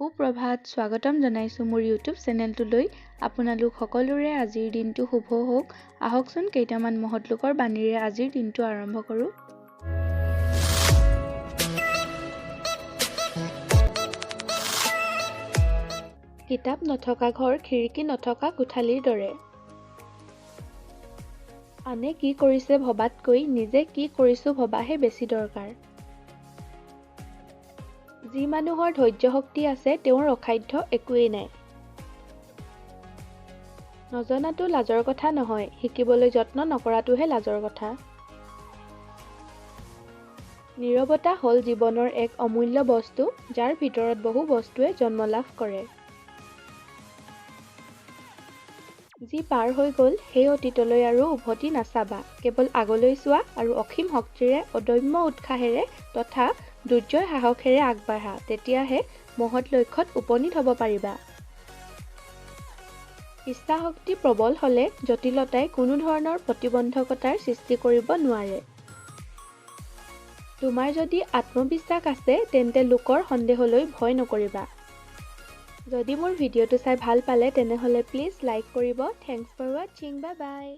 সুপ্ৰভাত, স্বাগতম জনাইছোঁ মোৰ ইউটিউব চেনেলটোলৈ। আপোনালোক সকলোৰে আজিৰ দিনটো শুভ হওক। আহকচোন কেইটামান মহৎ লোকৰ বাণীৰে আজিৰ দিনটো আৰম্ভ কৰোঁ। কিতাপ নথকা ঘৰ খিৰিকী নথকা কোঠালিৰ দৰে। আনে কি কৰিছে ভবাতকৈ নিজে কি কৰিছোঁ ভবাহে বেছি দৰকাৰ। যি মানুহৰ ধৈৰ্য শক্তি আছে তেওঁৰ অসাধ্য একোৱেই নাই। নজনাটো লাজৰ কথা নহয়, শিকিবলৈ যত্ন নকৰাটোহে লাজৰ কথা। নীৰৱতা হ'ল জীৱনৰ এক অমূল্য বস্তু, যাৰ ভিতৰত বহু বস্তুৱে জন্ম লাভ কৰে। যি পাৰ হৈ গ'ল সেই অতীতলৈ আৰু উভতি নাচাবা, কেৱল আগলৈ চোৱা আৰু অসীম শক্তিৰে, অদম্য উৎসাহেৰে তথা দুৰ্জয় সাহসেৰে আগবাঢ়া, তেতিয়াহে মহৎ লক্ষ্যত উপনীত হ'ব পাৰিবা। ইচ্ছাশক্তি প্ৰবল হ'লে জটিলতাই কোনো ধৰণৰ প্ৰতিবন্ধকতাৰ সৃষ্টি কৰিব নোৱাৰে। তোমাৰ যদি আত্মবিশ্বাস আছে তেন্তে লোকৰ সন্দেহলৈ ভয় নকৰিবা। যদি মোৰ ভিডিঅ'টো চাই ভাল পালে তেনেহ'লে প্লিজ লাইক কৰিব। Thanks for ৱাটছিং, bye bye.